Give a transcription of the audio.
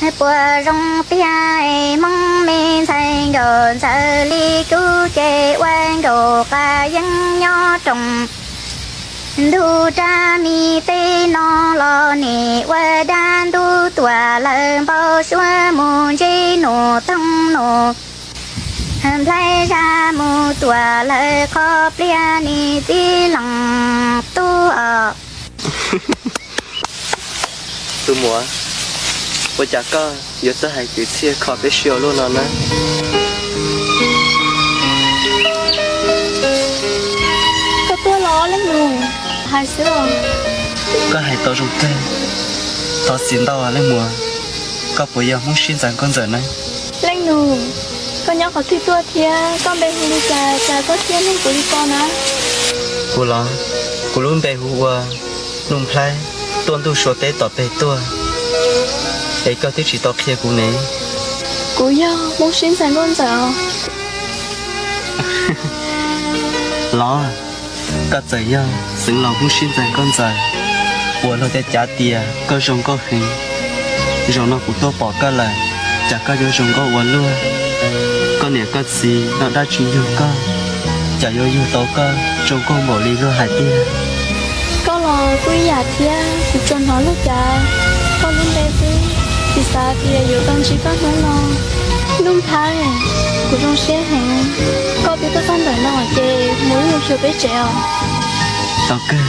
Puas zoo tiag es Hmoob me ntxhais nkauj ntxawm li kub ces ua nkauj qas yeeb nyob rooj ntug raj mi teb no los nim ua dab ntub tuaj lawm npau suav mus ntsib nus thooj nus nplhaib zaj mus tuaj lawm qhov pliag nim tib leeg tuaj. Tus muam, ua cas koj yuav txawj hais kwv txhiaj kho peb sib ua luaj no na? Koj tuaj los leej nus, hais xwb os. Koj hais tau zoo kawg, thov txim ntau leej muam. Koj puas yog Hmoob Sib Ntxawg Nkauj Ntxawm na? Leej nus, koj nyob qhov twg tuaj thiab koj npe hu li cas cas koj thiaj nug kuv li ko na? Kuv los, kuv lub npe hu ua Nuj Nplhaib, tuaj ntuj sua teb tom peg tuaj, es koj twb tsis tau qhia kuv ne. Kuv yog Hmoob Sib Ntxawg Nkauj Ntxawm. Los, koj txawm yog xeev laus Hmoob Sib Ntxawg Nkauj Ntxawm uas luag tej cav tias koj zoo nkauj heev. Zaum no kuv tuaj pom koj lawm, cas koj yuav zoo nkauj ua luaj. Koj niam koj txiv noj dab tsi yug koj, cas yuav yug tau koj zoo nkauj npaum li luag hais tiag. Koj los kuj ib yam thiab, kuv tsuas hnov luag cav koj lub npe xwb, tsis xav tias yuav tau ntsib koj hnub no. Nuj Nplhaib, kuv zoo siab heev, koj twb tuaj txog ntawm no ces mus wb mus xyuas peb tsev os. Tau kawg,